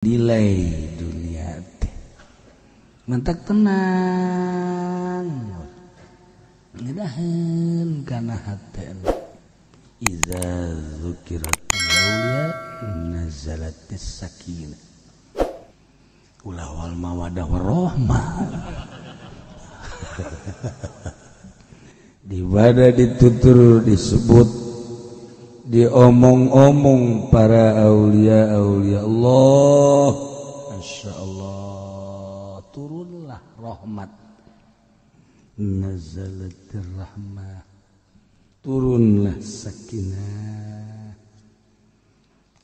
Delay dunia teh mentak tenang ngedaheun kana hate. Iza zukirat auliya nazalatis sakinah ulah wal mawadah warahmah. Di mana ditutur disebut diomong-omong para aulia aulia Allah, Masya Allah, turunlah rahmat, nazalatir rahmah, turunlah sakinah.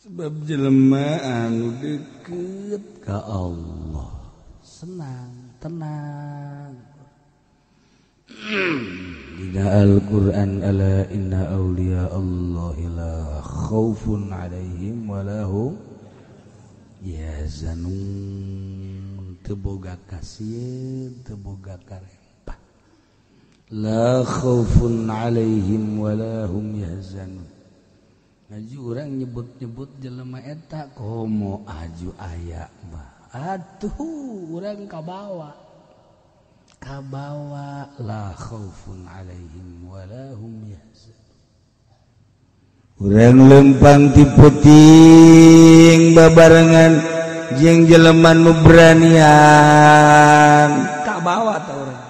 Sebab jelema anu deket ka Allah senang, tenang. Dina Al-Qur'an ala inna awliya Allahi la khaufun alaihim wa lahum yahzanun. Teu boga kasieun, teu boga karempah. La khaufun alaihim wa lahum yahzanun. Ngaji urang nyebut-nyebut jelema eta komo aju aya mah. Atuh urang kabawa. Kabawa la khaufun alaihim wa lahum yahzanun. Urang lempang ti peuting babarengan jeung jelema nu beranian. Kabawa ta urang.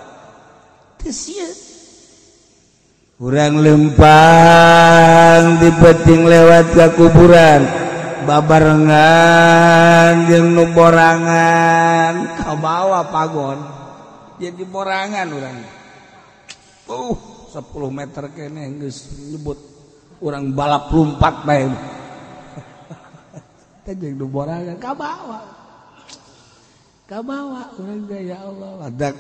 Teu sieun. Urang lempang di peuting lewat ka kuburan babarengan jeung nu borangan. Kabawa pagon. Jadi borangan orang 10 meter kene geus nyebut urang balap lompat bae. Teh jeung nu borangan kabawa. Kabawa urang teh ya Allah badak.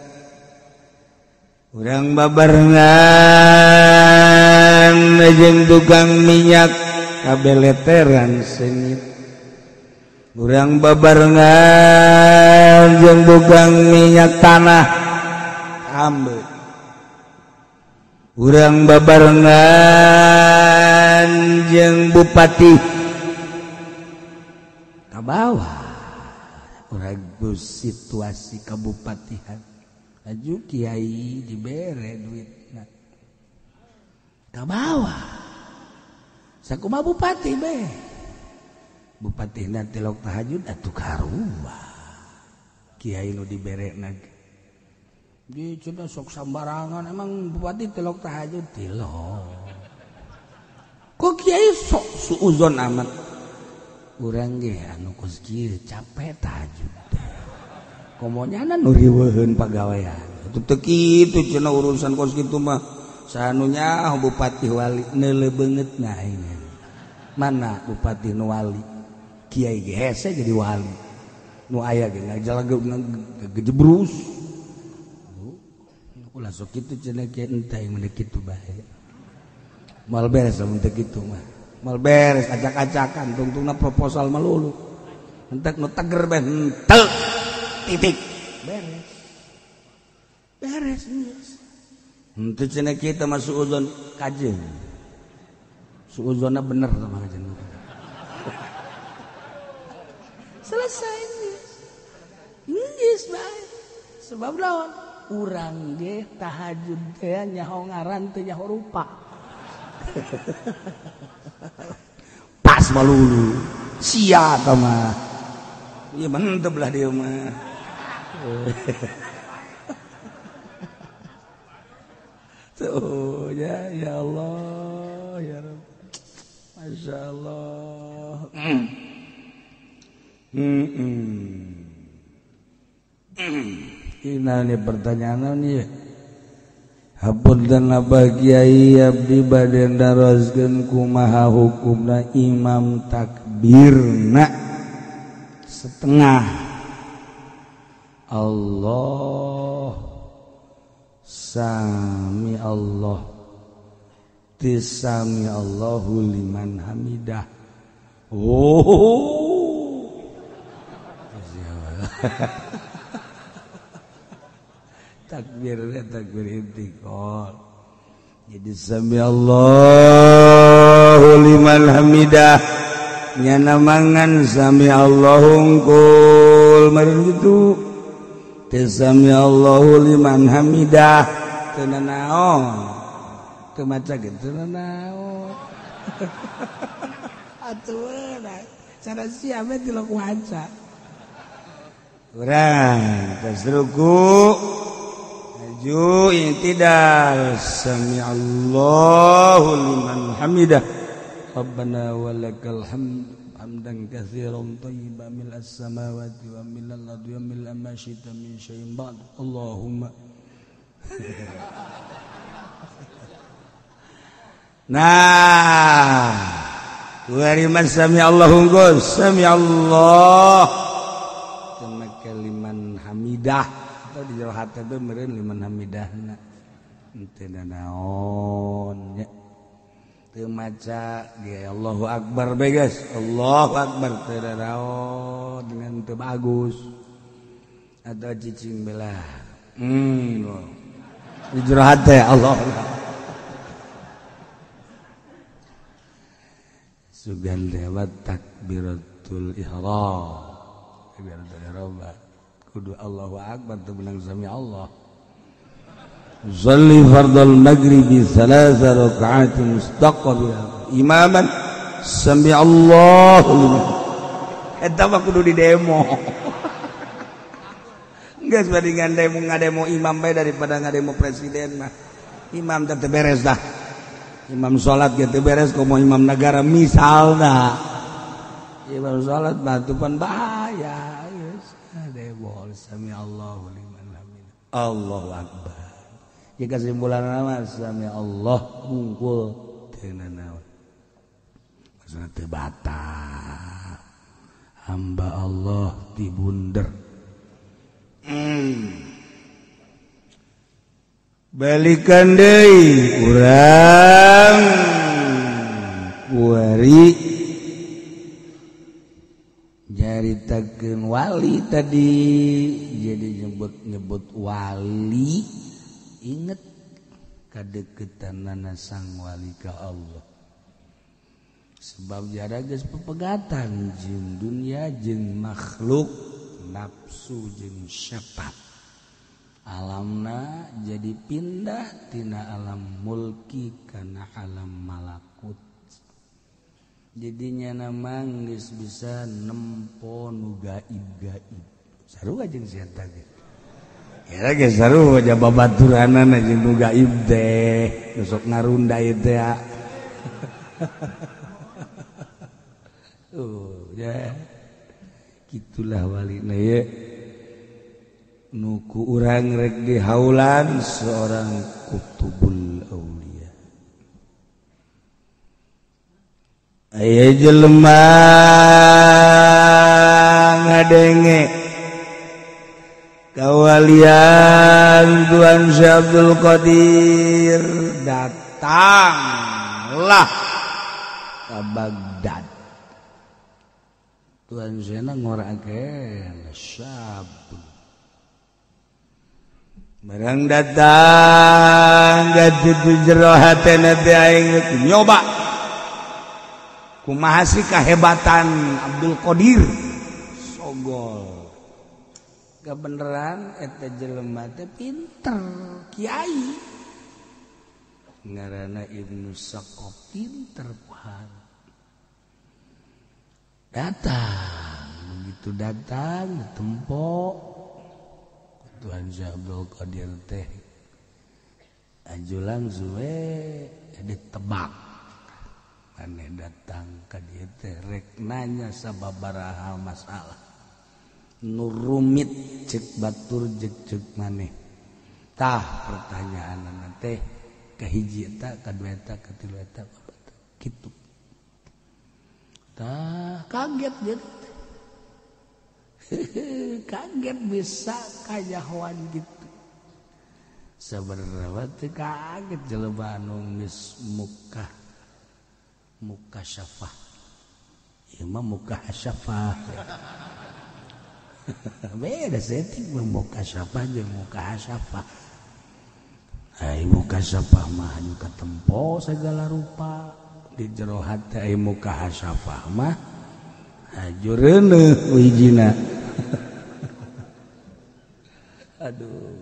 Urang babarengan jeung tukang minyak kabeleteran seungit. Urang babarengan jeung tukang minyak tanah ambe. Urang babarengan jeung bupati kabawa. Urang situasi kabupatihan aju kiai dibere duitna kabawa. Sakumaha bupati be bupatina tilok tahajud atuh karua kiai nu diberena di cenah sok sambarangan. Emang bupati tilok tahajud tilok kok kiai sok suuzon amat. Urang ge anu kos kieu capek tahajud teh komo nyana nu riweuheun pagawean atuh teu kitu cenah urusan kos kitu mah sanunya bupati wali neuleuh beungeutna aing. Mana bupati nu wali kiai ge hese jadi wali nu aya ge ngajalag gejebrus. Ulah sok kitu cenah kieu entah yang mendek kitu bae. Moal beres lamun teu kitu mah. Moal beres acak-acakan tungtungna proposal melulu. Entek nu teger bae henteu titik. Beres. Beres geus. Henteu cenah kieu teh mah suudzon kajeun. Suudzonna bener tah mah kajeun. Selesai geus. Geus bae. Sebab lawan urang ge tahajud teh nyaho ngaran teh nyaho rupa. Pas malulu sia ta mah. Ieu mantep lah dia mah. Tuh ya ya Allah ya Rabb. Masya Allah. Ini pertanyaan nih. Hapunten abah kiai abdi bade ndaroskeun kumaha hukumna imam takbirna setengah. Allah sami Allah tisami Allahu liman hamidah. Oh. Takbir takbir intiqal. Jadi sami Allahu liman hamidah. Nyana mangan sami Allahu kul meureun kitu. Teu sami Allahu liman hamidah teu naon. Teu maca ge teu naon. Atuh cara siapa tilok waca. Urang tas ruku maju i'tidal sami Allahu liman hamidah. Rabbana walakal hamd hamdan katsiran thayyiban mil'as samawati wa mil'al ardi wa mil'a ma syi'ta min syai'in ba'd. Allahumma. Nah, wa sami Allahu sami Allah temake liman hamidah atau di jero hate be meureun liman hamidahna teu naon nya teu maca ge Allahu akbar be geus Allahu akbar teu naon dengan teu bagus atau cicing belah di jero hate Allah sugan lewat takbiratul ihram takbiratul ihram kudu Allahu akbar teu menang sami Allah. Shalli fardal maghribi thalatha raka'atin mustaqbil imaman sami Allahu liman. Eta mah kudu di demo. Geus bandingan demo ngademo imam bae daripada ngademo presiden mah. Imam teh beres dah. Imam salat ge teu beres komo imam negara misalna. Imam salat batupan bahaya. Geus demo sami Allahu liman hamidah. Allahu akbar. Jika kesimpulan nama sami Allah mungkul teu nanaon. Maksudna teu batal. Hamba Allah dibunder. Balikan deui urang kuari nyaritakeun wali tadi jadi nyebut-nyebut wali inget kadeukeutanana sang wali ka Allah sebab jara geus pepegatan jeung dunia jeung makhluk nafsu jeung syafaat alamna jadi pindah tina alam mulki kana alam malakut jadinya namang geus bisa nempo nu gaib-gaib sarua jeung si eta ge ya geus sarua aja babaturanana jeung nu gaib teh nu sok ngarunda ieu teh. Oh ya gitulah walina ye nuku urang rek dihaulan seorang kutubul aulia. Aya jelema ngadenge kawalian Tuhan Syekh Abdul Qadir datanglah ke Baghdad. Tuhan Syekh ngorakeun syab barang datang ka jero hatena teh aing nyoba kumaha sih kahebatan Abdul Qadir sogol kebeneran eta jelema teh pinter kiai ngaranna Ibnu Saqaf pinter kuhar datang begitu datang ditempok Tuhan Syekh Abdul Qadir teh aju langsung we ditebak maneh datang ka dieu teh rek nanya sababaraha masalah nu rumit cek batur jeung cek maneh tah pertanyaanna teh kahiji eta kadua eta katilu eta kitu tah kaget dia kaget bisa kajahoan gitu sebenarnya teh kaget jelema anu geus muka muka syafah ieu mah muka syafah beda setik muka syafah jeung muka syafah ai muka syafah mah anu katempo segala rupa di jero hate ai muka syafah mah Hajo reuneuh hijina. Aduh.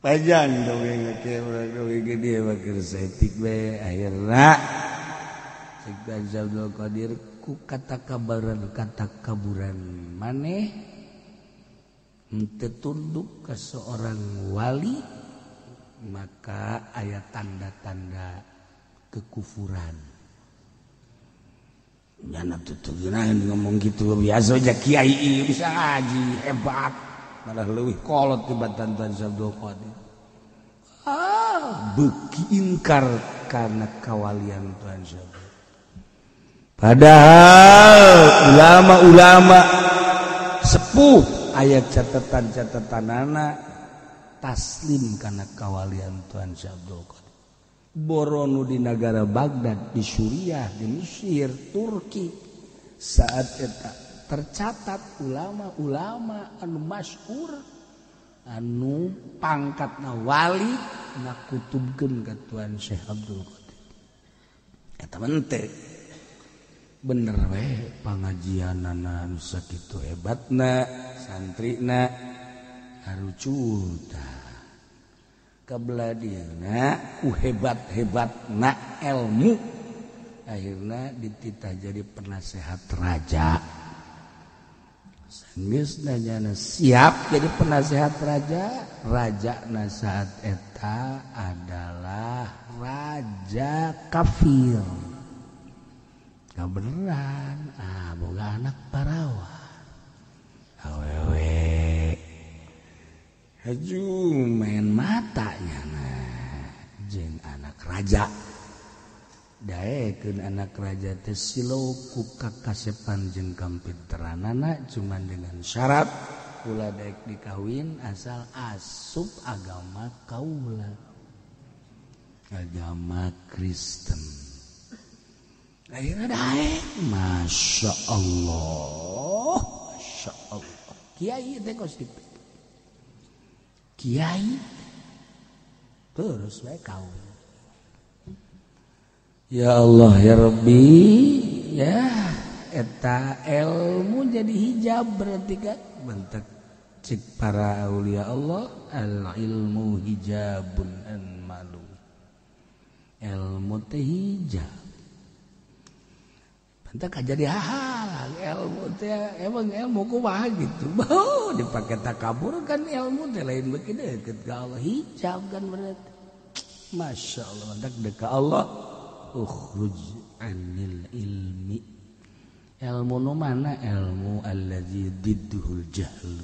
Panjang dongeng ke urang dongeng gede mah keur saeutik we akhirna Cek Abdul Qadir ku kata kaburan maneh henteu tunduk ke seorang wali maka aya tanda-tanda kekufuran. Nyana tutugeuna ngomong gitu biasa aja kiai bisa ngaji hebat malah leuwih kolot tibatan Tuan Abdul Qadir. Ah, beuki ingkar karena kawalian Tuan Abdul. Padahal ulama-ulama sepuh ayat catatan-catatanana taslim karena kawalian Tuan Abdul Qadir. Borono di negara Baghdad, di Suriah, di Mesir, Turki saat eta tercatat ulama-ulama anu masyhur anu pangkatna wali ngakutubkeun ka Tuan Syekh Abdul Qadir. Eta mah bener we pangajianana anu sakitu hebatna santrina harucuta kabeladieuna ku hebat-hebatna ilmu akhirna dititah jadi penasehat raja. Sanggeus nanyana siap jadi penasehat raja, rajana saat eta adalah raja kafir. Kabeneran, ah boga anak parawan. Awewe. Haju main matanya nah jeung anak raja. Daekeun anak raja teh silau ku kakasepan jeung kampinteranana cuman dengan syarat ulah daek dikawin asal asup agama kaula, agama Kristen. Akhirnya daek, Masya Allah, Masya Allah. Kiai teh kos kitu. Kiai terus bae kawin. Ya Allah ya Rabbi, ya eta ilmu jadi hijab berarti kan bentek cik para aulia Allah al ilmu hijabun an malu. Ilmu teh hijab. Bentek jadi hal ilmu teh emang ilmu kumaha gitu. Bau dipake takabur kan ilmu teh lain beuki deukeut ka Allah hijab kan berarti. Masya Allah bentek deuk ka Allah. Ukhruj anil ilmi. Ilmu nu mana? Ilmu allazi didduhul jahlu.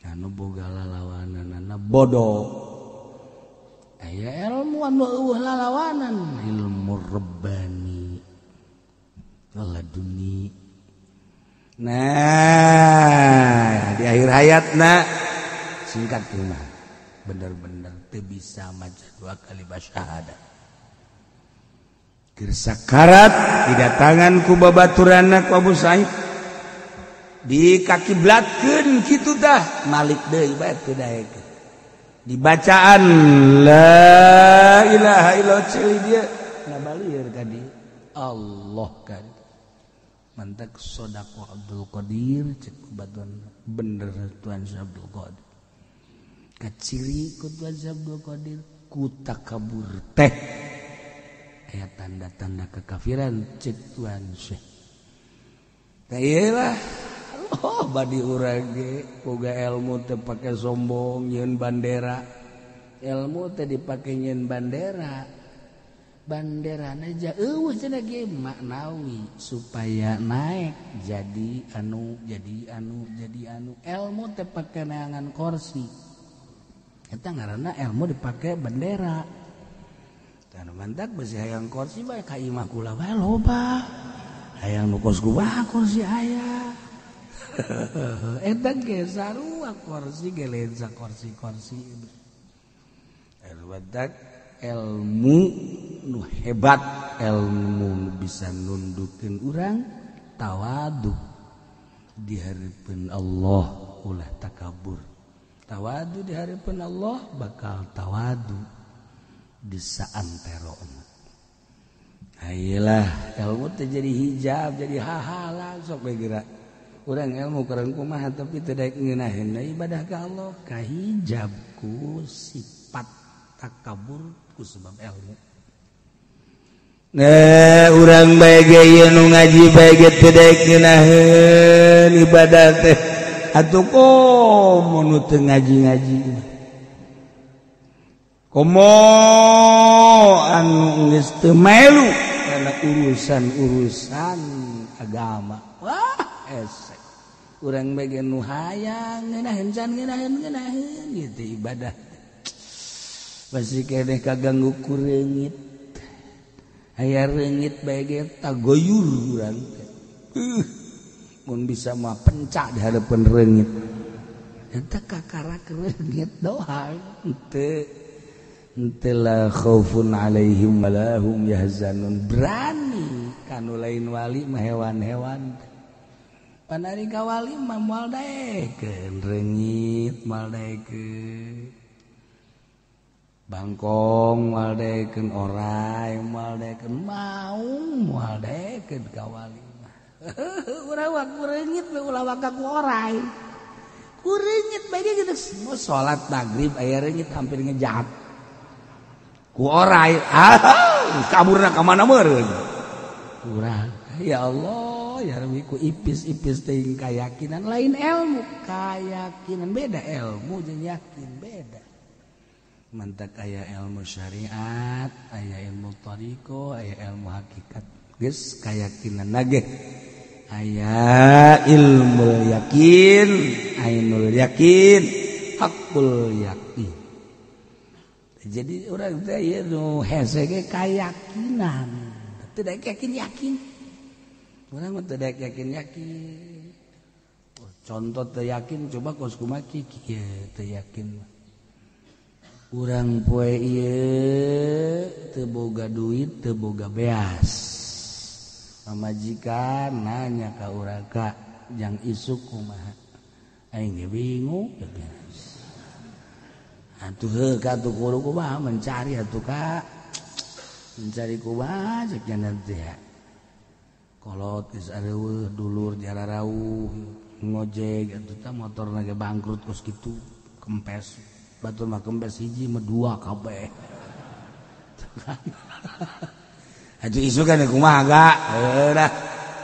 Anu boga lalawananana bodoh. Aya ilmu anu eueuh lalawanan, ilmu rabbani. Laduni. Nah, di akhir hayatna singkat mah bener-bener teu bisa maca dua kali syahadat. Keur sakarat didatangan ku babaturanna ku Abu Sa'id dikakiblatkeun kitu tah malik deui bae teu daekeun dibacaan la ilaha illallah ceuli dia ngabalieur ka dieu Allah kan mantak sedekah Abdul Qadir cek batuan bener Tuan Abdul Qadir kaciri ku Tuan Abdul Qadir ku takabur teh aya tanda-tanda kekafiran cek Tuan Syekh. Tah ieu lah oh badi urang ge boga ilmu teh pake sombong nyieun bandera. Ilmu teh dipake nyieun bandera. Banderana ja eueuh cenah ge maknawi supaya naik jadi anu jadi anu jadi anu. Ilmu teh pake neangan kursi. Eta ngaranna ilmu dipake bendera. Anu mantak besi hayang kursi bae ka imah kula bae loba. Hayang nu kos kumaha kursi aya. Eta ge sarua kursi ge lain sakorsi-korsi. Anu mantak ilmu nu hebat, ilmu nu bisa nundukeun urang tawadu di hareupeun Allah ulah takabur. Tawadu di hareupeun Allah bakal tawadu di saantero. Ayolah ilmu teh jadi hijab jadi hahala sok we geura. Urang ilmu kurang kumaha tapi teu daek ngeunaheun ibadah ka Allah kahijab ku sifat takabur ku sebab ilmu. Nah urang bae ge ieu nu ngaji bae ge teu daek ngeunaheun ibadah teh atuh komo nu teu ngaji-ngaji. Komo anu geus teu melu kana urusan-urusan agama. Wah, esek. Urang bae ge nu hayang ngeunaheun can ngeunaheun gitu ibadah. Pasti keneh kaganggu ku reungit. Aya reungit bae ge tagoyur urang teh. Mun bisa mah pencak di hareupeun reungit. Eta kakarak reungit doang teu. Entela khaufun alaihim walahum yahzanun. Berani kanu lain wali mah hewan-hewan. Panari ka wali mah moal daekeun reungit, moal daekeun bangkong, moal daekeun orai, moal daekeun maung, moal daekeun ka wali mah. Urang wak reungit we ulah waka ku orai. Ku reungit bae ge geus mau salat magrib aya reungit hampir ngejat. Ku orai, kaburna ka mana meureun. Urang, ya Allah, ya Rabbi ku ipis-ipis teuing kayakinan lain ilmu, kayakinan beda ilmu jeung yakin beda. Mantak aya ilmu syariat, aya ilmu thariqah, aya ilmu hakikat. Geus kayakinan ge. Aya ilmu yakin, ainul yakin, hakul yakin. Jadi orang teh ieu nu hese ge kayakinan. Teu daek yakin-yakin. Urang mah teu daek yakin-yakin. Contoh teu yakin coba kos kumaha kieu teu yakin. Urang poe ieu teu boga duit, teu boga beas. Pamajikan nanya ka urang ka jang isuk kumaha. Aing ge bingung. Atuh heuh ka atuh kudu kumaha mencari atuh ka mencari kumaha cek nya teh kolot geus areueuh dulur jararauh ngojek atuh tah motorna ge bangkrut kos kitu kempes batur mah kempes hiji mah dua kabeh atuh isukan kumaha ga heuh dah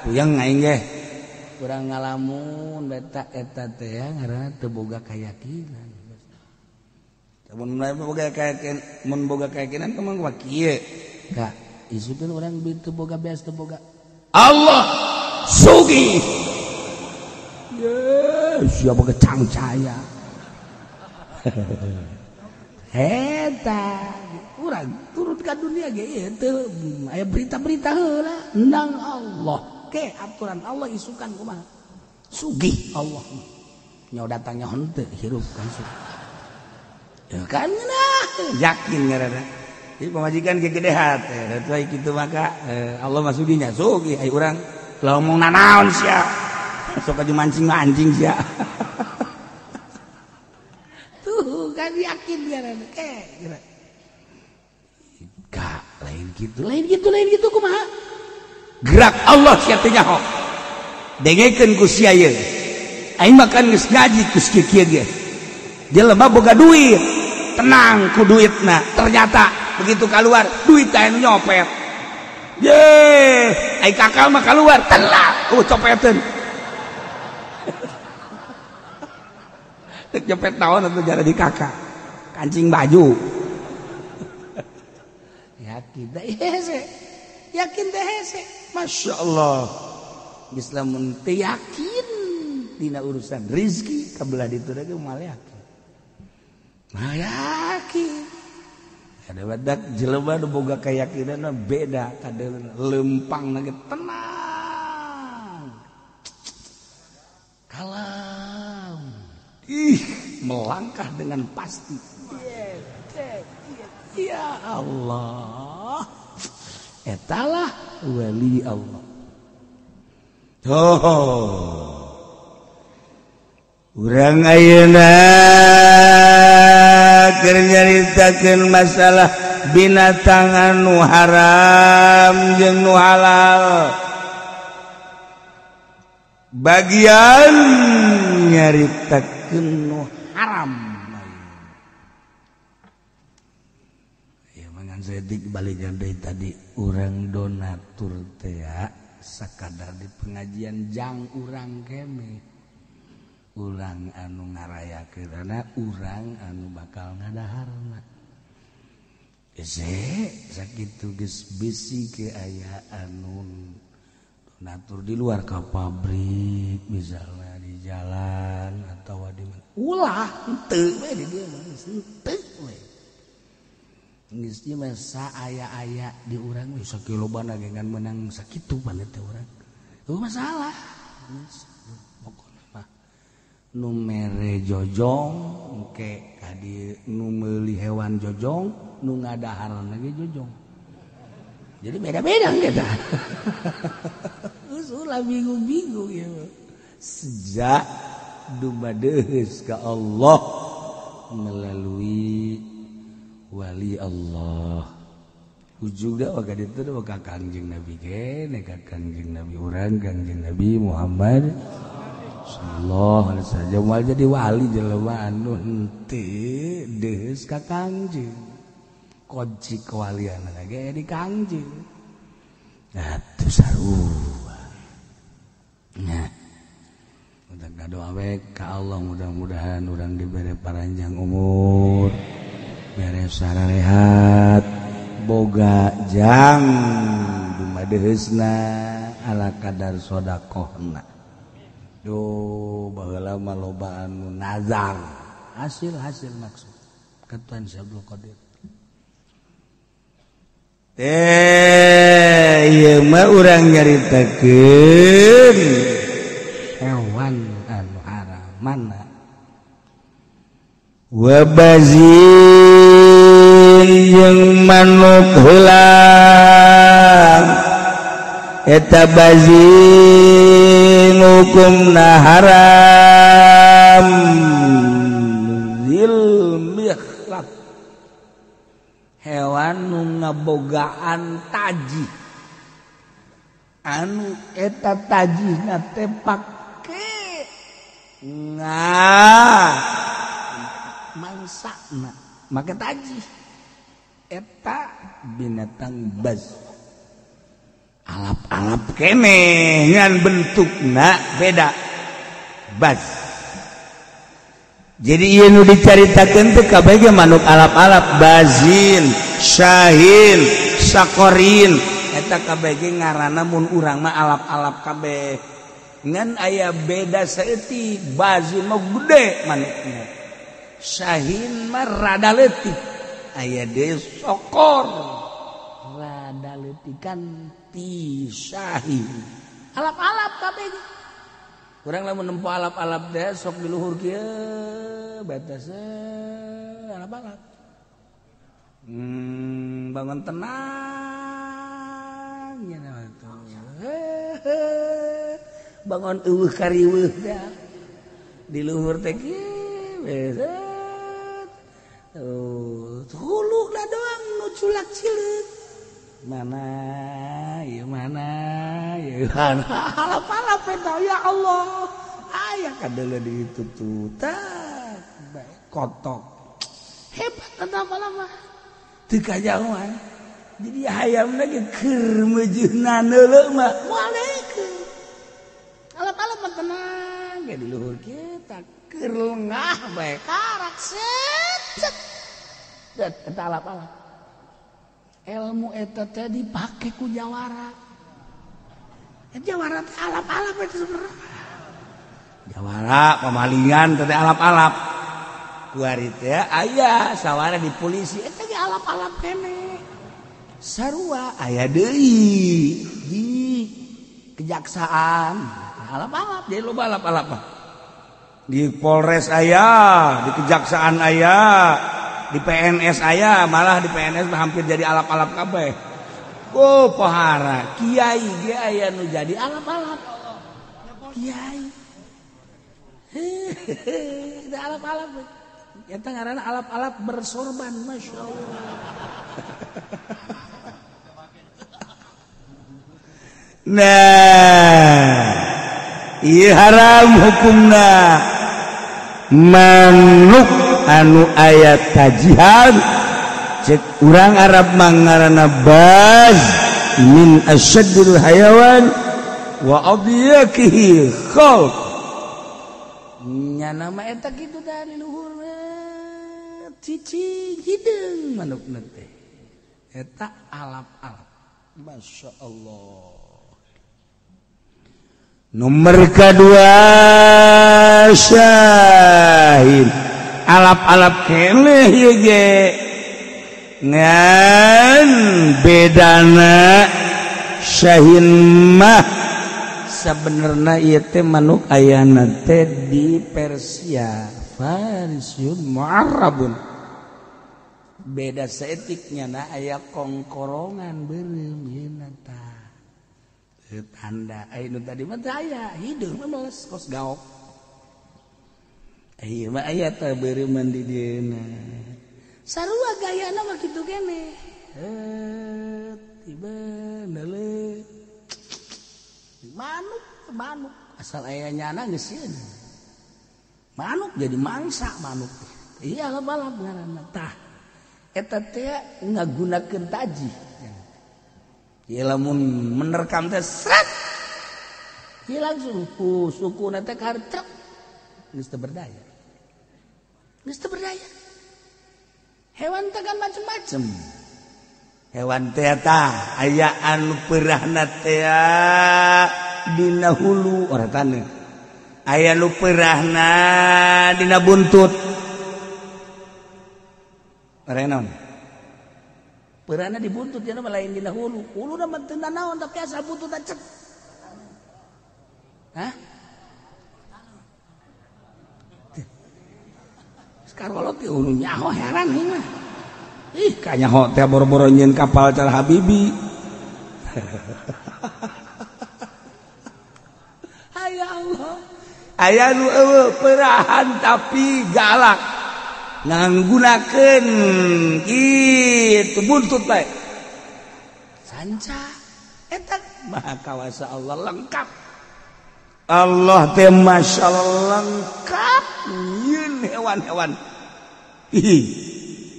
puyeng aing ge urang ngalamun beta eta teh ngaranna teu boga kayakinan. Mun boga keyakinan, mun boga keyakinan kumaha kumaha kieu. Ka isukeun urang duit teu boga beas teu boga. Allah sugih. Ye, sia boga cangcaya. Eta urang turut ka dunia ge ieu teu aya berita-berita heula endang Allah. Ke aturan Allah isukan kumaha. Sugih Allah. Nyawa datangnya henteu hirup kan sugih. Ya kan nah yakin ngaranna. Jadi pamajikan ge gede hate, atuh kitu maka Allah mah sugihnya sugih ai urang ulah ngomong nanaon sia. Sok aju mancing-mancing sia. Tuh kan yakin ngaranna ke. Gak lain kitu, lain kitu, lain kitu kumaha? Gerak Allah sia teh nyaho. Dengekeun ku sia ieu. Aing mah kan geus ngaji ku kieu ge. Jelema boga duit, tenang ku duitna. Ternyata begitu keluar duit teh nyopet. Ye, ai kakak mah keluar tenang, copeteun. Teu nyopet naon atuh jara di kakak. Kancing baju. Yakin teh hese. Yakin teh hese. Masya Allah. Geus lamun teu yakin dina urusan rezeki kabelah ditu ge moal yakin. Mah yakin. Ada badak jelema nu boga keyakinan beda kadeuleu lempang ge tenang. Kalem. Ih, melangkah dengan pasti. Ya Allah. Etalah wali Allah. Oh. Urang ayeuna keur nyaritakeun masalah binatang anu haram jeung nu halal bagian nyaritakeun nu haram. Ya mangan sedik balik deui tadi urang donatur teh sakadar di pengajian jang urang kene urang anu ngarayakeunana urang anu bakal ngadaharna. Ese sakitu geus bisi ke aya anu donatur di luar ka pabrik misalnya di jalan atau di mana ulah henteu we di dieu mah henteu we geus ieu mah saaya-aya di urang we sakilobana ge ngan meunang sakitu pan teh urang eueuh masalah pokona mah nu mere jojong engke ka dieu nu meuli hewan jojong nu ngadaharna ge jojong jadi beda-beda kita. Ulah bingung-bingung ya. Sejak dumadeus ka Allah melalui wali Allah. Ujugna waka ditu waka Kangjeng Nabi kene ka Kangjeng Nabi urang Kangjeng Nabi Muhammad sallallahu alaihi wasallam moal jadi wali jelema anu henteu deus ka Kangjeng. Kunci kewalian ge di Kangjeng. Atuh sarua. Nah, udah doa we ka Allah mudah-mudahan urang dibere paranjang umur, bere sararehat, boga jang dumadeusna ala kadar sedekahna. Duh, baheula mah loba anu nazar, hasil-hasil maksud. Katuan Syekh Abdul Qadir. Teh ieu mah urang nyaritakeun hewan anu haram mana wa bazin jeung manuk heulang eta bazin hukumna haram zil mikhlaq hewan nu ngabogaan taji anu eta tajihna teh pake nga mangsana make taji eta binatang baz alap-alap kene ngan bentukna beda baz. Jadi ieu nu dicaritakeun teh kabeh ge manuk alap-alap bazin, syahin, sakorin eta kabeh ge ngaranna mun urang mah alap-alap kabeh. Ngan aya beda saeutik, bazin mah gede manukna. Syahin mah rada leutik. Aya deui sokor rada leutikan ti syahin. Alap-alap kabeh ge. Urang lamun nempo alap-alap teh sok di luhur kieu batas alap-alap. Bangun tenang nya tuh. Bangun eueuh kariweuh teh. Di luhur teh kieu beset. Tuh, huluna doang nu culak cileuk. Mana ya mana ya mana alap-alap eta ya Allah aya kadeuleu di itu tuh tah kotok hebat eta alap-alap teu kajauhan jadi hayamna ge keur meujeunna neuleuh mah moal dekeun alap-alap mah tenang ge di luhur kieu tah keur lengah bae karak set set eta alap-alap. Ilmu eta teh dipake ku jawara. Jawara teh alap-alap eta sebenarnya. Jawara pamalingan teh alap-alap. Kuari teh aya sawara di polisi eta ge alap-alap kene. Sarua aya deui di kejaksaan alap-alap jadi loba alap-alap mah. Di Polres aya, di kejaksaan aya, di PNS aya, malah di PNS hampir jadi alap-alap kabeh. Oh, pohara, kiai ge aya nu jadi alap-alap. Kiai. Hehehe, alap-alap. Eta ngaranna alap-alap bersorban, masyaallah. Nah, ieu haram hukumna. Manuk anu aya tajihan cek urang Arab mangarana baz min asyaddil hayawan wa adyakihi khalq. Nya nama eta kitu dari luhur cicing hideung manukna teh. Eta alap-alap. Masya Allah. Nomor kedua syahid alap-alap keneh ieu ge ngan bedana syahin mah sabenerna ieu teh manuk ayana teh di Persia, Farisiun mu'arrabun. Beda saeutiknya na aya kongkorongan beureum ieu tah. Tanda aya nu tadi mah teu aya, hideung mah meles kos gaok. Ieu mah aya tah beureuman di dieuna. Sarua gayana mah kitu keneh. Tiba neuleuh. Manuk, manuk asal aya nyana geus sieun. Manuk jadi mangsa manuk. Iya alap-alap ngaranna tah. Eta teh ngagunakeun taji. Ieu lamun menerkam teh sret. Ieu langsung ku sukuna teh kartrek. Geus teu berdaya. Geus teu berdaya. Hewan teh kan macem-macem. Hewan teh tah aya anu peurahna teh dina hulu ora taneuh. Aya nu peurahna dina buntut. Ora naon? Peurahna di buntut nya mah lain dina hulu. Huluna mah teu nanaon tapi asal buntutna cek. Hah? Sekarang teh unu nyaho heran ieu mah. Ih, kanyaho teh boro-boro nyieun kapal cara Habibi. Aya Allah. Aya nu eueuh peurahan tapi galak. Nganggunakeun kitu buntut bae. Sanca eta maha kawasa Allah lengkap. Allah teh masyaallah lengkap nyieun hewan-hewan. Ih,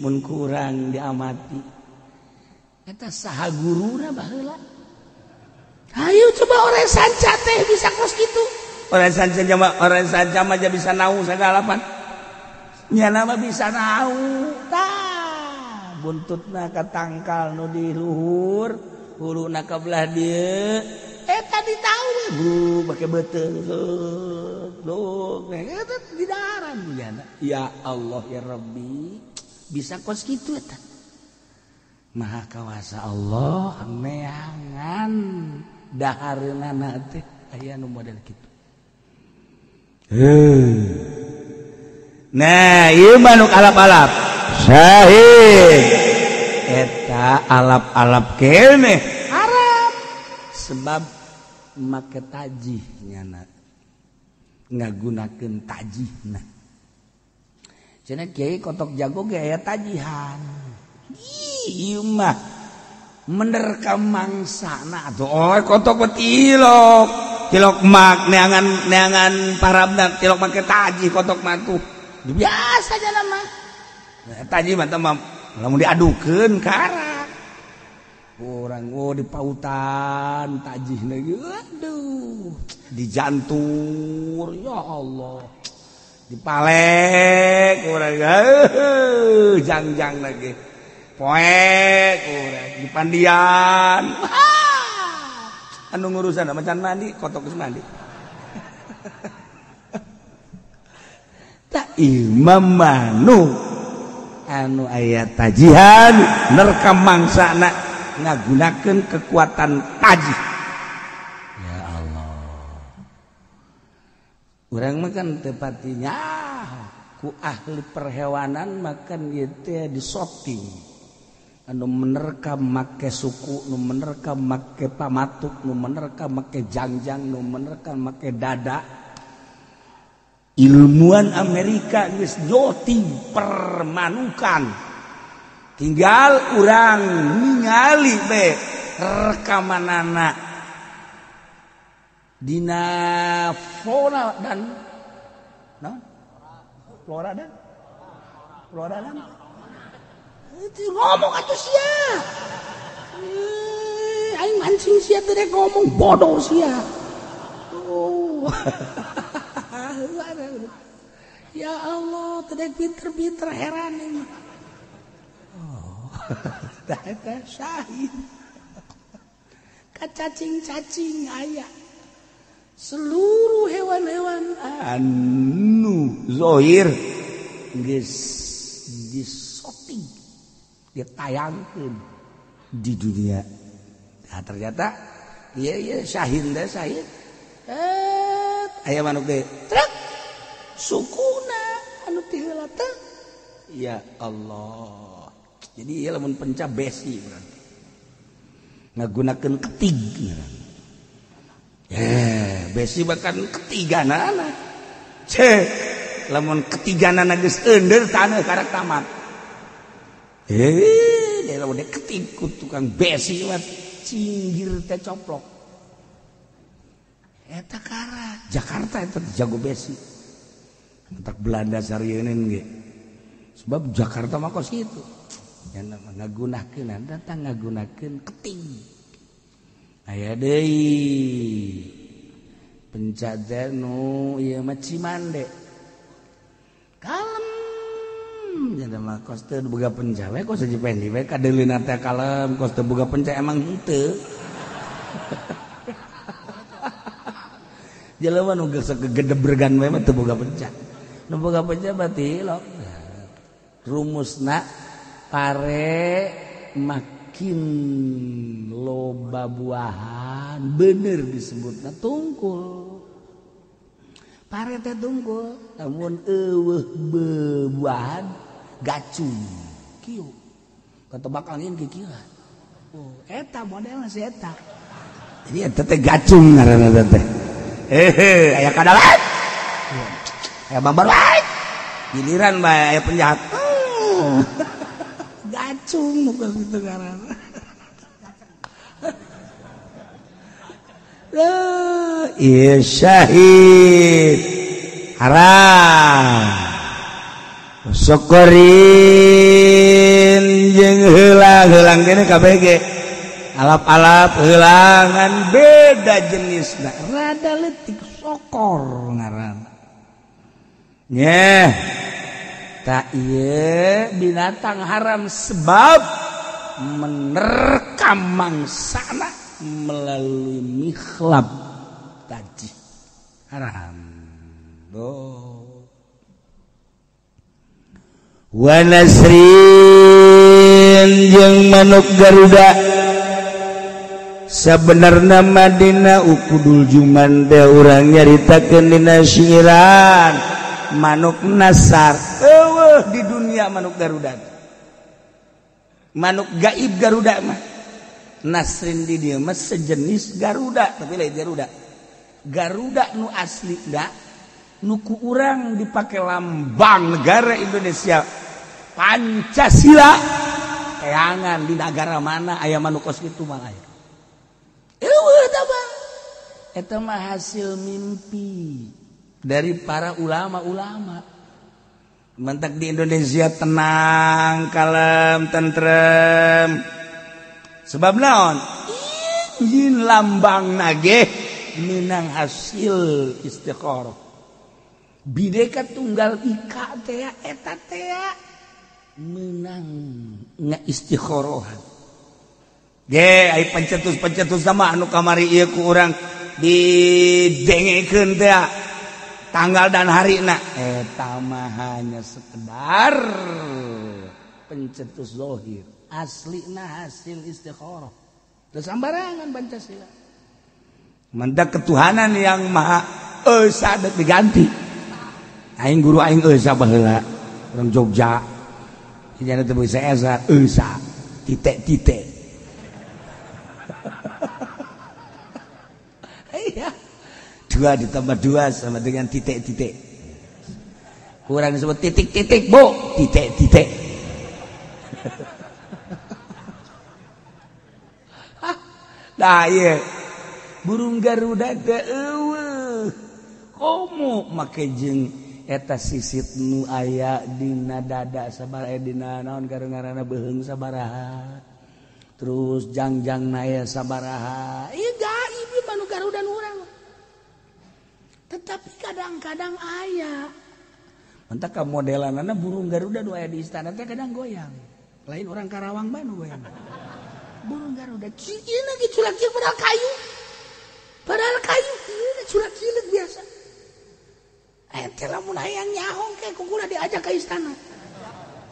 mun kurang diamati. Eta saha guruna baheula? Hayu coba orang sanca teh bisa kos kitu. Orang sanca mah orang sanca mah bisa nau sagalapan. Nya nama bisa nau. Tah, buntutna ka tangkal nu di luhur, huluna ka belah dieu. Eta ditau we, bu, make beuteung. Luk, eta di daran jana. Ya Allah ya Rabbi, bisa kos kitu eta. Maha kawasa Allah neangan dahareunana teh aya nu model kitu. Nah, ieu manuk alap-alap. Syahid. Eta alap-alap keneh Arab sebab make tajih nyana. Ngagunakeun tajihna. Cenah kiai kotok jago ge aya tajihan. Ieu mah menerkam mangsana atuh oh kotok mah tilok. Tilok mak neangan neangan parabna tilok make tajih kotok mah tuh. Biasa aja mah. Tajih mah teh lamun diadukeun karak. Urang oh di pautan tajih lagi. Aduh, dijantur ya Allah. Dipalek urang jangjang lagi. Poek urang dipandian. Anu ngurusan macan mandi, kotok geus mandi. Tak imam manuk anu aya tajihan nerkam mangsana ngagunakeun kekuatan tajih. Ya Allah. Urang mah kan teu patinya ku ahli perhewanan makan ieu teh disoting. Anu menerkam make suku, nu menerkam make pamatuk, nu menerkam make jangjang, nu menerkam make dada. Ilmuwan Amerika geus joting permanukan. Tinggal urang ningali be rekamanana. Dina flora dan nah? Flora dan itu ngomong atuh sia. Aing mancing sia teh ngomong bodoh sia. Oh. Ya Allah, teh pinter-pinter heran ini. Oh. Teh syahid. Kacacing-cacing aya. Seluruh hewan-hewan anu zohir geus disoting, ditayangkeun di dunia. Nah, ternyata iya iya syahin deh syahid. Aya manuk deui. Truk sukuna anu ti heula teh. Ya Allah. Jadi ieu lamun penca besi berarti. Ngagunakeun ketig. Besi bahkan ketiga nana. Cek lamun ketiga nana geus eundeur taneuh karak tamat. Dia lamun ketig ku tukang besi mah cinggir teh coplok. Eta karak Jakarta eta jago besi. Entak Belanda sarieun ge. Sebab Jakarta mah kos kitu. Nya ngagunakeun eta ngagunakeun keting. Aya deui penca teh nu ieu mah Cimande. Kalem nya mah kos teu boga penca we kos Cipendi we kadeulina teh kalem kos teu boga penca emang henteu. Jelema nu geus gegedebregan we mah teu boga penca. Nu boga penca berarti lok. Rumusna pare makin loba buahan bener disebutna tungkul. Pare teh tungkul, lamun eueuh bebuahan gacung kieu. Ketebak angin kieu. Oh, eta modelna si eta. Jadi eta teh gacung ngaranna teh. Aya kadalan. Aya bambar wae. Giliran bae aya penjahat. Gacung nu kitu ngaranna. Iya syahid haram syukurin jeung heulang-heulang kene KBG alap-alap heulangan beda jenisna rada leutik sokor ngaranna nyeh tak ieu binatang haram sebab menerkam mangsana melalui mikhlab tadi haram. Oh. Wa nasrin jeung manuk Garuda sebenarna Madinah ukudul juman teh urang nyaritakeun dina syiiran manuk nasar eueuh di dunia manuk Garuda manuk gaib Garuda mah Nasrin di dia mah sejenis Garuda tapi lain Garuda. Garuda nu asli da nu ku urang dipake lambang negara Indonesia Pancasila teangan di negara mana aya manuk kos kitu mah aya. Eueuh tah mah. Eta mah hasil mimpi dari para ulama-ulama. Mentak di Indonesia tenang, kalem, tentrem. Sebab naon? Izin lambang nage minang hasil istikharah. Bhinneka Tunggal Ika teh eta teh menang ngaistikharahan. Ge ai pencetus-pencetus sama anu kamari ieu ku urang didengekeun teh tanggal dan harina eta mah hanya sekedar pencetus zahir. Aslina hasil istikharah. Terus sambarangan Pancasila. Mendak ketuhanan yang maha esa dek diganti. Aing guru aing esa baheula urang Jogja. Hijana teu bisa esa, esa titik-titik. Iya. 2 ditambah 2 sama dengan titik-titik. Kurang disebut titik-titik, Bu. Titik-titik. Nah, iya. Burung Garuda teh eueuh. Komo make jeung eta sisit nu aya dina dada sabaraha dina naon ngaranna beuheung sabaraha. Terus jangjang aya sabaraha. Ieu gaib ieu manuk Garuda nu urang. Tetapi kadang-kadang aya. Entah ka modelanana burung Garuda nu aya di istana teh kadang goyang. Lain orang Karawang mah nu goyang. Burung Garuda cieun lagi culak cileuk padahal kayu. Padahal kayu ieu culak cileuk biasa. Teh lamun hayang nyahong ke kukuna diajak ke istana.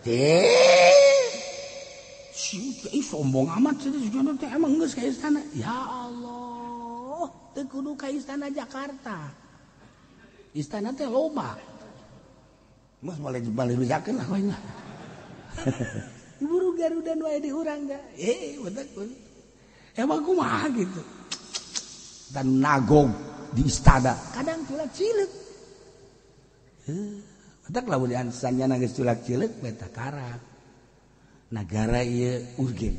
Teh si sombong amat sih teh emang geus ka istana. Ya Allah, teu kudu ka istana Jakarta. Istana teh loba. Mas boleh balik bejakeun lah we lah. Burung Garuda nu aya di urang da. Betul. Emang kumaha gitu. Dan nagog di istana kadang culak cileuk. Batak lamun diansannya geus culak cileuk beta karak. Nagara ieu urgen.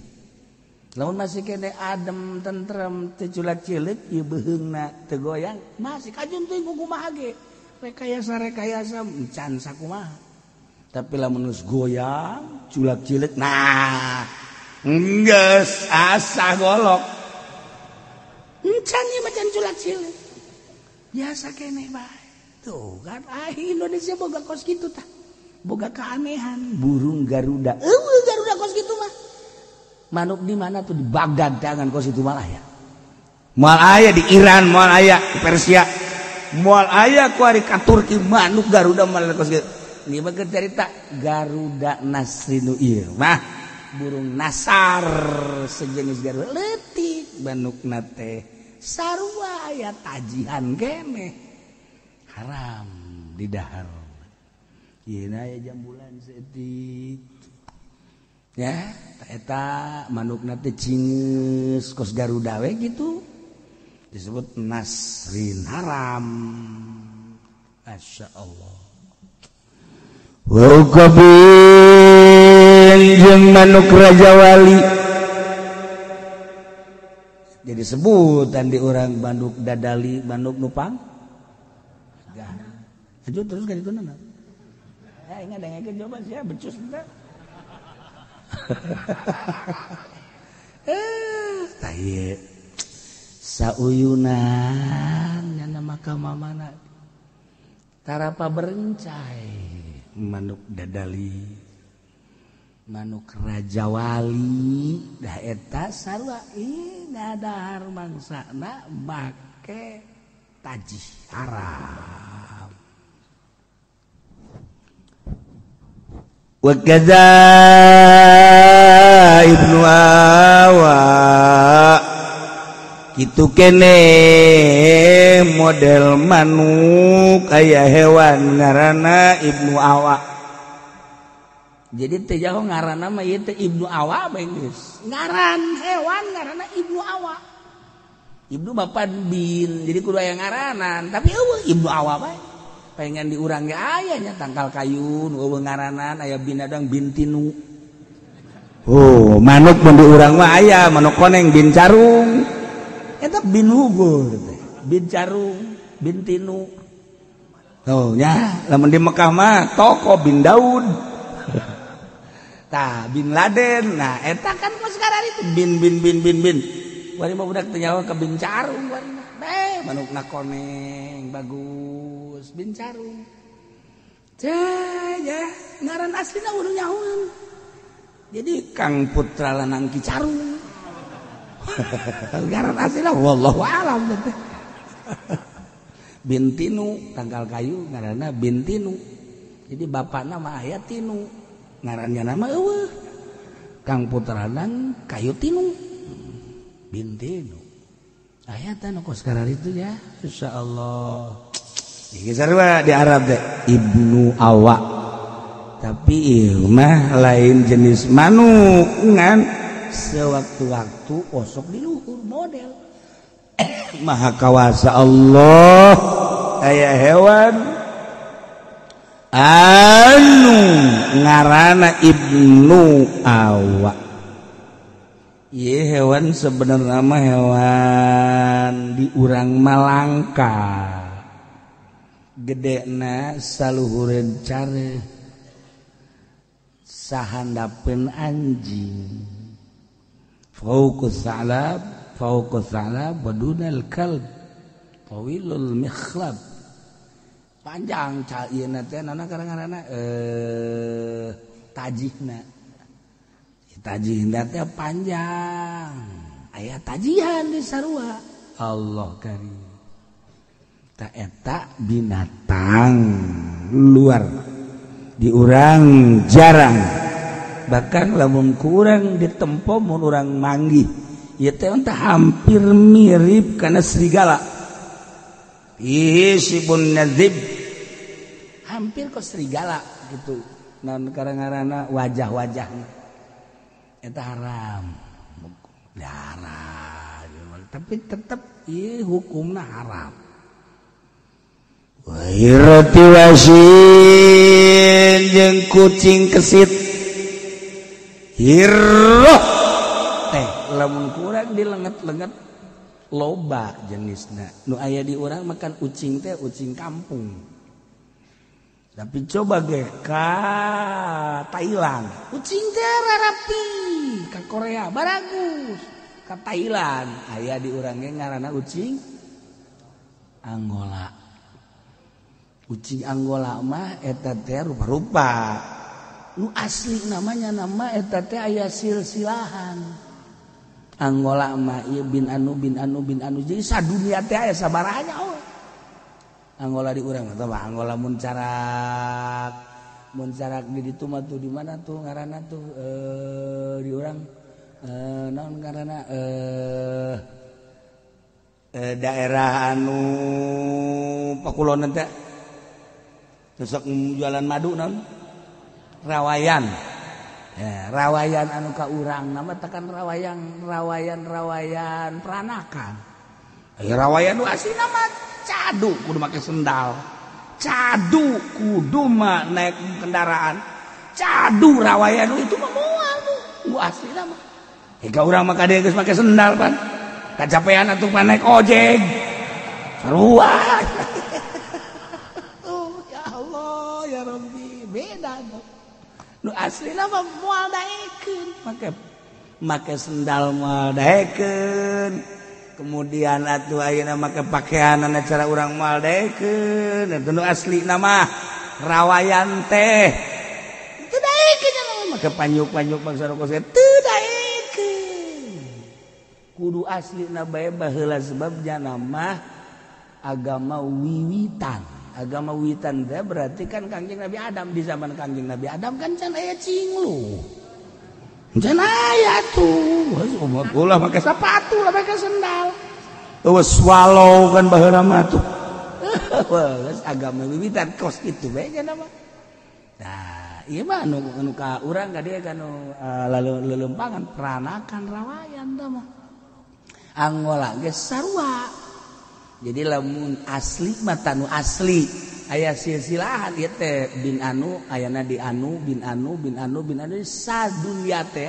Lamun masih kene adem tentrem teu culak cileuk ieu beuheungna teu goyang masih kajun teuing ku kumaha ge. Rekayasa-rekayasa encan sakumaha. Tapi lamun geus goyang culak cileuk nah geus asa golok. Encan ieu macan culak cileuk. Biasa keneh bae. Tuh kan Indonesia boga kos kitu tah. Boga keanehan burung Garuda. Eueuh Garuda kos kitu mah. Manuk di mana tuh di Baghdad tangan kos itu malah ya. Moal aya di Iran, moal aya di Persia. Moal aya ku ari ka Turki manuk Garuda malah kos kitu. Ieu mah cerita Garuda Nasrinu ieu mah burung nasar sejenis Garuda leutik manukna teh sarua aya tajihan keneh. Haram di dahar. Ieu aya jambulan seetik. Ya, eta manukna teh cingeus kos Garuda we gitu. Disebut nasrin haram. Masya Allah. Wa qabin jeung manuk Raja Wali. Jadi sebutan di urang manuk dadali, manuk nupang. Lanjut terus kan itu nana. Ya ingat dengekeun coba sia becus teh. Tah ieu sauyunan nyana maka mamana tarapa berencai manuk dadali manuk Raja Wali dah eta sarua ieu ngadahar mangsana make tajih haram. Wa kadza Ibnu Awa kitu kene model manuk aya hewan ngaranna Ibnu Awa. Jadi teh jaho ngaranna mah ieu teh Ibnu Awa bae geus. Ngaran hewan ngaranna Ibnu Awa. Ibnu bapak bin, jadi kudu aya ngaranan, tapi eueuh Ibnu Awa bae. Pengen diurang ge aya nya tangkal kayu nu eueuh ngaranan aya binadang bintinu. Oh, manuk mun diurang mah aya manuk koneng bin carung. Eta bin hugur teh, bin carung, bin tinu. Oh nya, lamun di Mekah mah toko bin Daud. Tah bin Laden. Nah, eta kan kos sekarang itu bin bin bin bin bin. Wari mah budak teh nyawa ke bin carung wari mah. Beh, manukna koneng bagus bin carung. Ya, ngaran aslina udah nyahueun. Jadi Kang Putra Lanang Ki Carung. Ngaran aslina wallahu alam teh. Bintinu tanggal kayu ngaranna Bintinu. Jadi bapakna mah aya Tinu. Ngarannya nama eueuh. Kang Putra Lanang Kayu Tinu. Bintinu. Aya teh nu kos itu ya. Insyaallah. Iki sarua di Arab teh Ibnu Awa. Tapi ieu mah lain jenis manuk ngan sewaktu-waktu osok di luhur model. Maha kawasa Allah aya hewan anu ngaranna Ibnu Awa. Ieu hewan sebenarnya mah hewan Ngan di urang malangka gedena saluhureun care sahandapeun anjing. Fauqus sa'lab fauqus sa'lab wadunal kalb tawilul mikhlab. Panjang caieuna teh nana karang-karana tajihna. Tajihna teh panjang. Aya tajihan di sarua. Allah karim. Ta eta binatang luar di urang jarang. Bahkan lamun kurang ditempo mun urang manggih ieu teh entah hampir mirip kana serigala. Isibun nazib. Hampir ke serigala gitu. Naon karang-karana wajah-wajahna. Eta haram. Darah, tapi tetap ieu hukumna haram. Wairati wasin jeung kucing kesit. Hirroh teh lamun kurang dilenget-lenget loba jenisna. Nu aya di urang makan ucing teh ucing kampung. Tapi coba ge ka Thailand, ucing teh rapi, ka Korea baragus, ka Thailand aya di urang ge ngaranna ucing Angola. Ucing Angola mah eta teh rupa-rupa. Nu asli namanya nama eta teh aya silsilahan. Angola mah ieu bin anu bin anu bin anu jadi sadunia teh aya sabaranya oh. Angola di urang mah Angola mun carak di ditu mah tuh di mana tuh ngaranna tuh di urang naon ngaranna daerah anu Pakulonan teh sok jualan madu naon rawayan. Ya, rawayan anu ka urang nama tekan rawayan rawayan rawayan peranakan. Rawayan nu asli nama cadu kudu make sendal, cadu kudu mah naik kendaraan, cadu rawayan itu mah moal nu asli nama. Hingga urang mah kade geus make sendal pan, kacapean atuh pan naik ojek. Sarua. Oh ya Allah ya Rabbi, beda tuh. Nu asli nama moal daekeun, make sendal moal daekeun. Kemudian atuh ayeuna make pakaianana cara urang moal daekeun, eta nu asli nama rawayan teh. Teu daekeun nya make panyuk-panyuk bangsa rokok teu daekeun. Kudu aslina bae baheula sebabnya nama agama wiwitan. Agama wiwitan teh berarti kan Kangjeng Nabi Adam, di zaman Kangjeng Nabi Adam kan can aya cinglu. Can aya tuh, ulah make sepatu, ulah make sendal. Eueuh swallow kan baheula mah tuh. Geus agama wiwitan kos kitu bae nya mah. Nah, ieu mah anu ka urang ka dieu kan lelempangan peranakan rawayan tah mah. Angola geus sarua. Jadi lamun asli mah tanu asli aya silsilahan ieu teh bin anu ayana di anu bin anu bin anu bin anu sadunya teh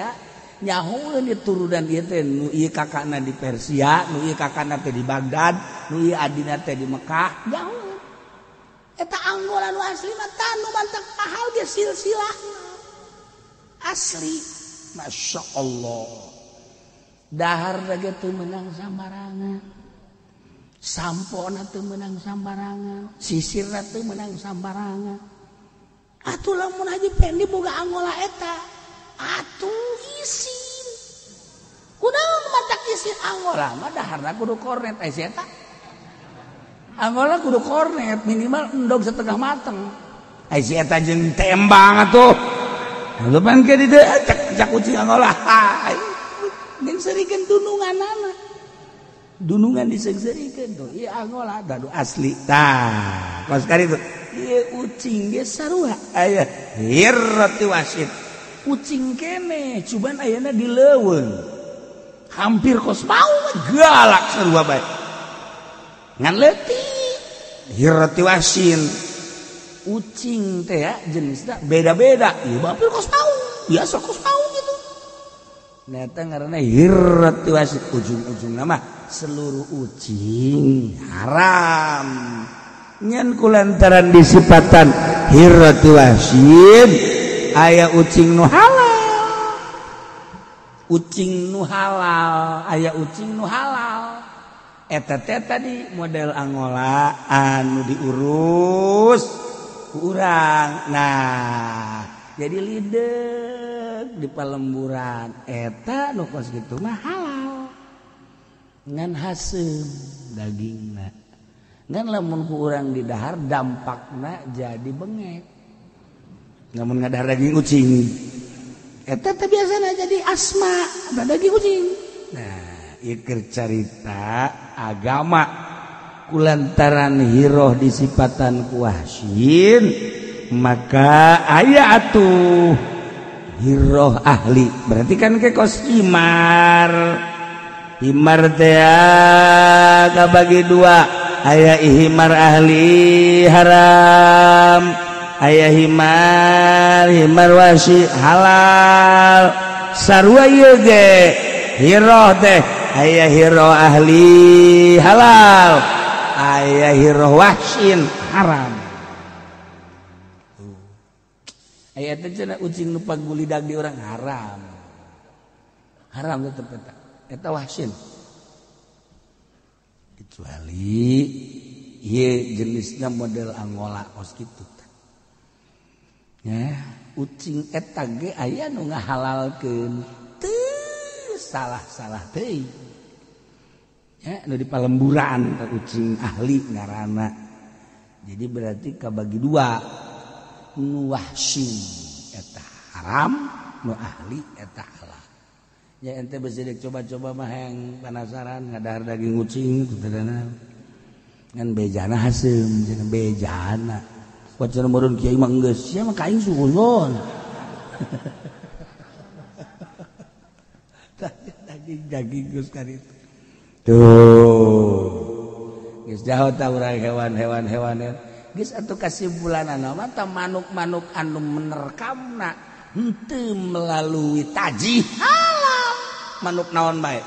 nyahoeun di turunan ieu teh nu ieu kakakna di Persia, nu ieu kakakna teh di Baghdad, nu ieu adina teh di Mekah, nyahoeun. Eta Angola nu asli mah tanu mantak mahal ge silsilahna. Asli. Masya Allah. Dahar ge teu meunang sambarangan. Sampona teu meunang sambarangan, sisirna teu meunang sambarangan. Atuh lamun Haji Pendi boga Angola eta, atuh isin. Kunaon matak isin Angola mah daharna kudu kornet ai si eta. Angola kudu kornet minimal endog setengah mateng. Ai si eta jeung tembang atuh. Lupan ke di dieu cak kucing Angola. Jeung serikeun dununganana. Dunungan diseungseurikeun tuh ieu Angola dadu asli tah kos kali tuh ieu ucing ge sarua aya hirrati wasit ucing kene cuman ayana di leuweung hampir kos mau galak sarua bae ngan leutik hirrati wasin ucing teh ya jenisna beda-beda ieu hampir kos mau biasa kos mau gitu. Nah eta ngaranna hirrati wasit ujung-ujungna mah Seluruh ucing haram. Nyan kulantaran disipatan hirratu wahsyin aya ucing nu halal. Ucing nu halal, aya ucing nu halal. Eta teh tadi model Angola anu diurus ku urang. Nah, jadi lideg di palemburan eta nu kos kitu mah halal. Ngan haseum dagingna. Ngan lamun ku urang didahar dampakna jadi bengek. Lamun ngadahar daging ucing eta teh biasana jadi asma eta daging ucing. Nah, ieu keur carita agama kulantaran hiroh disipatan ku wahsyin maka aya atuh hiroh ahli. Berarti kan ke kos himar. Himar teh kabagi dua, aya himar ahli haram, aya himar himar wasi halal. Sarua ieu ge hiroh teh aya hiroh ahli halal, aya hiroh wahsin haram. Aya teh cenah ucing nu pagulidag di urang haram. Haram tetep eta. Eta wahsin. Kecuali ieu jenisna model Angola kos kitu. Ya, ucing eta ge aya nu ngahalalkeun. Teu salah-salah teuing. Ya, nu di palemburan ucing ahli ngaranna. Jadi berarti kabagi dua. Nu wahsyin eta haram, nu ahli eta halal. Ya ente besi coba-coba mah yang penasaran ngadahar daging ucing tutadana. Ngan bejana haseum, cenah bejana. Wacan meureun kiai mah geus, sia mah ka aing suhuzon. Daging geus ka ditu. Tuh. Geus jauh ta urang hewan-hewan hewan. Geus atuh kasimpulanana mah ta manuk-manuk anu menerkamna henteu melalui tajih halal. Manuk naon bae?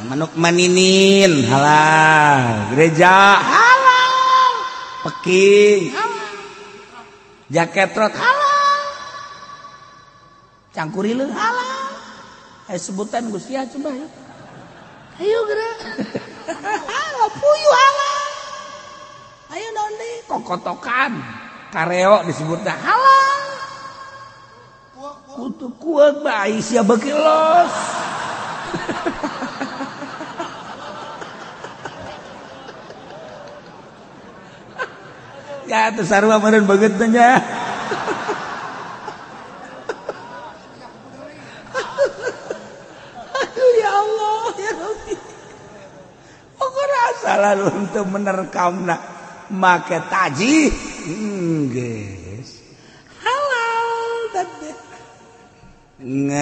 Manuk maninin halal, gereja halal, peking halal, jaketrot halal, cangkurileung halal. Ayo sebutan Gusti ya coba ya. Ayo geura. Halal puyuh halal. Ayo naon deui? Kokotokan, kareo disebutna halal. Kutu kuat bae sia beuki los. Ya teu sarua meureun beungeut teh nya. Aduh ya Allah ya Rabbi. Pokona salah untuk menerkamna make taji. Geus. Halal tadi. Ngan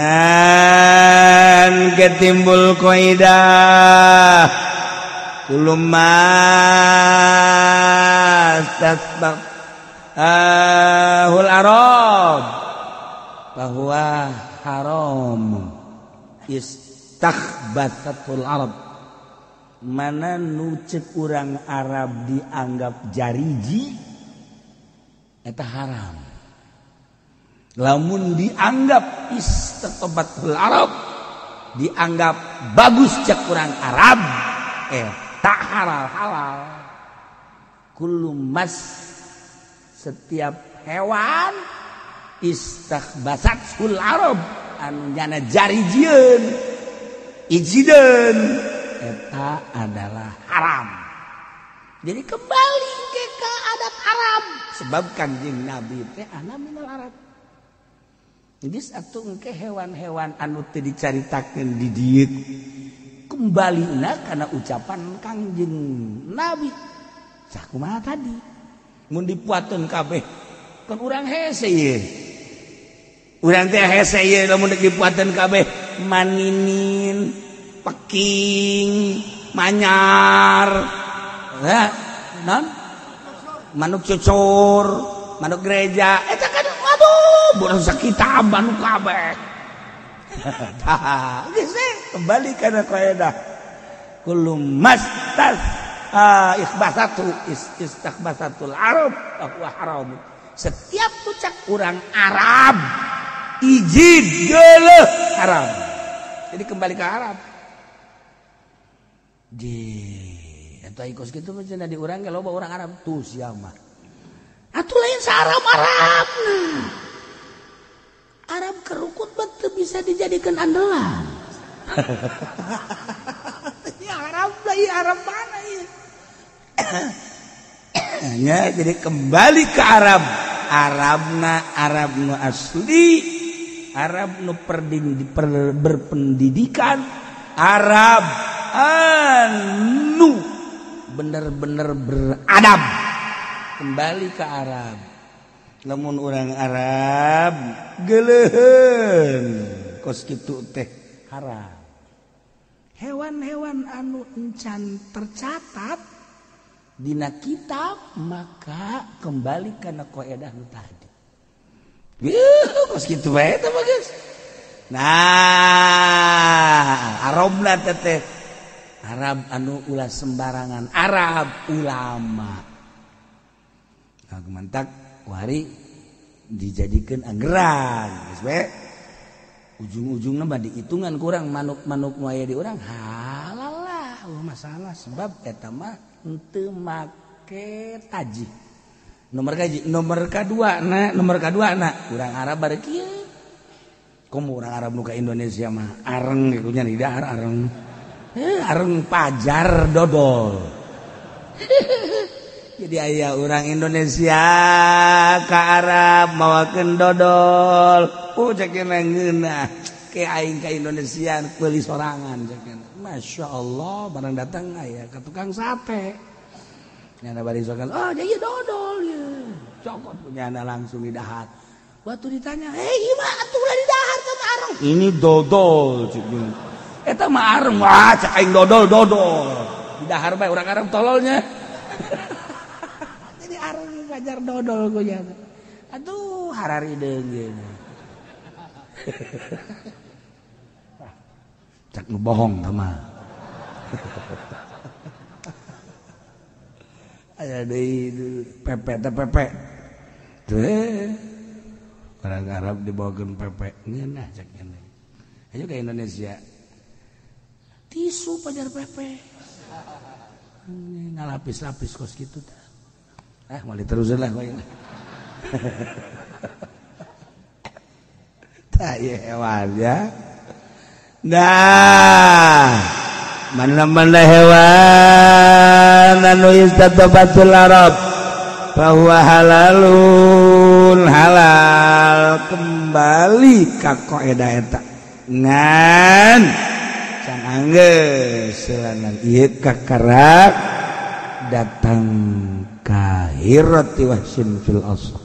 ketimbul kaidah kuluma tasbaq ahul arab bahwa haram istakhbathatul arab. Mana nu ceuk urang Arab dianggap jariji eta haram. Lamun dianggap istatobatul Arab, dianggap bagus cek urang Arab, tak halal halal. Kullu mas, setiap hewan istakhbasatul Arab anu nyana jarijieun ijideun eta adalah haram. Jadi kembali ke adat Arab sebab Kanjeng Nabi teh ana minal Arab. Geus atuh engke hewan-hewan anu teu dicaritakeun di dieu kembalina kana ucapan Kangjeng Nabi. Sakumaha tadi? Mun dipuateun kabeh kan urang hese ieu. Urang teh hese ieu lamun dipuateun kabeh maninin, peking, manyar, ya, non? Manuk cucur, manuk gereja, eta kan aduh, boros kitab manuk kabeh. Tah, geus kembali kana kaedah. Kullu mastas ikhbasatu istakhbasatul Arab bahwa haram. Setiap tucak orang Arab izin geuleuh haram. Jadi kembali ke Arab. Di eta ikos kitu mah cenah di urang ge loba urang Arab tuh sia mah. Atuh lain sa-Arab Arabna. Arab kerukut mah teu bisa dijadikan andalan. Ya Arab lah, ya Arab mana ya? Ya, jadi kembali ke Arab. Arabna Arab nu asli, Arab nu berpendidikan, Arab anu bener-bener beradab. Kembali ke Arab. Lamun orang Arab geuleuheun kos kitu teh haram. Hewan-hewan anu encan tercatat dina kitab maka kembali kana kaidah nu tadi. Kos kitu bae teh mah geus. Nah, Arabna teh Arab anu ulah sembarangan, Arab ulama. Nah, mantak wari dijadikan anggeran geus we. Ujung-ujungna mah dihitungan kurang manuk-manuk nu aya di urang halal lah, masalah sebab eta mah henteu make taji. Nomor kaji, nomor kadua na, nomor kadua na urang Arab bare kieu. Komo urang Arab nu ka Indonesia mah areng kitu nya di dahar areng. Areng pajar dodol. Jadi aya urang Indonesia ka Arab mawakeun dodol. Oh cek ngeunah ke aing ka Indonesia beuli sorangan cek. Masya Allah barang datang aya ka tukang sate. Nyana bari sokan, oh jadi dodol ya. Cokot punya langsung di dahar. Waktu ditanya, "Eh, ieu mah atuh ulah di dahar teh mah areng." Ini dodol cek. Eta mah areng, wah cek aing dodol dodol. Di dahar bae urang Arab tololnya. Jadi areng pajar dodol gue nya. Aduh, hararideung ge. Cak nu bohong tah mah. Aya deui pepe teh pepe. Teh orang Arab dibawakeun pepe ngeunah cak ngene. Ayo ke Indonesia. Tisu pajar pepe. Ngalapis-lapis kos kitu tah. Ah, mau diterusin lah kowe. Tah ieu hewan ya. Nah, mana-mana hewan anu istatabatul Arab bahwa halalun halal kembali ka kaidah eta. Ngan can anggeus selanan ieu kakarak datang ka hirati wahsin fil asl.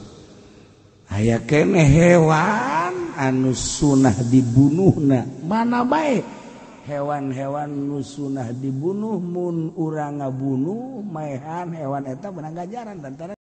Aya keneh hewan anu sunah dibunuhna mana bae hewan-hewan nu sunah dibunuh mun urang ngabunuh maehan hewan eta menang ganjaran tantara.